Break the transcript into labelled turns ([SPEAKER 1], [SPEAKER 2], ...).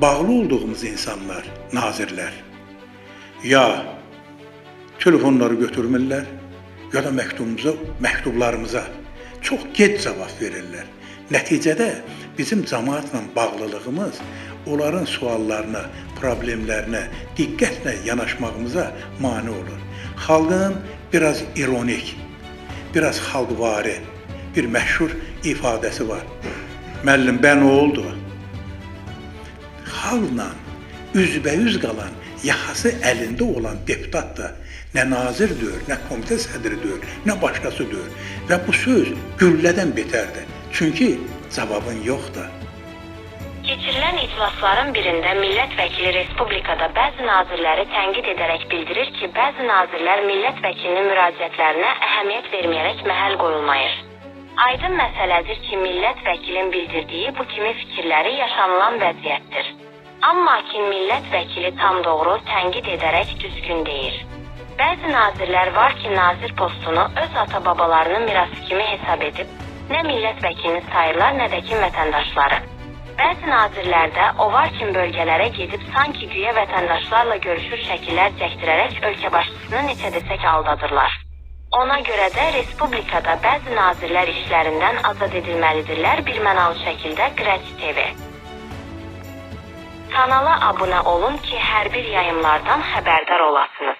[SPEAKER 1] Bağlı olduğumuz insanlar, nazirlər ya telefonları götürmürlər, ya da məktubumuza, məktublarımıza çox gec cavab verirlər. Nəticədə bizim cəmaatla bağlılığımız onların suallarına, problemlərinə diqqətlə yanaşmağımıza mane olur. Xalqın biraz ironik, biraz xalqvari bir məşhur ifadəsi var. Müəllim, bə nə oldu? Xalqla üzbəüz qalan, yaxası əlində olan deputat da nə nazir deyil, nə komitə sədri deyil, nə başqası deyil. Və bu söz güllədən betərdir. Çünki cavabın yoxdur.
[SPEAKER 2] Keçirilən iclasların birində millət vəkili respublikada bəzi nazirləri tənqid edərək bildirir ki, bəzi nazirlər millət vəkilinin müraciətlərinə əhəmiyyət verməyərək məhəl qoyulmayır. Aydın məsələdir ki, millət vəkilin bildirdiyi bu kimi fikirləri yaşanılan vəziyyətdir. Amma ki, millət vəkili tam doğru tənqid edərək düzgün deyir. Bəzi nazirlər var ki, nazir postunu öz ata-babalarının mirası kimi hesab edib, nə millət vəkilini sayırlar, nə də ki, vətəndaşları. Bəzi nazirlər də o var kim bölgələrə gedib sanki güya vətəndaşlarla görüşür şəkillər çəkdirərək ölkə başçısını necə desək aldadırlar. Ona görə də respublikada bəzi nazirlər işlərindən azad edilməlidirlər birmənalı şəkildə Qraç TV. Kanala abunə olun ki, hər bir yayımlardan xəbərdar olasınız.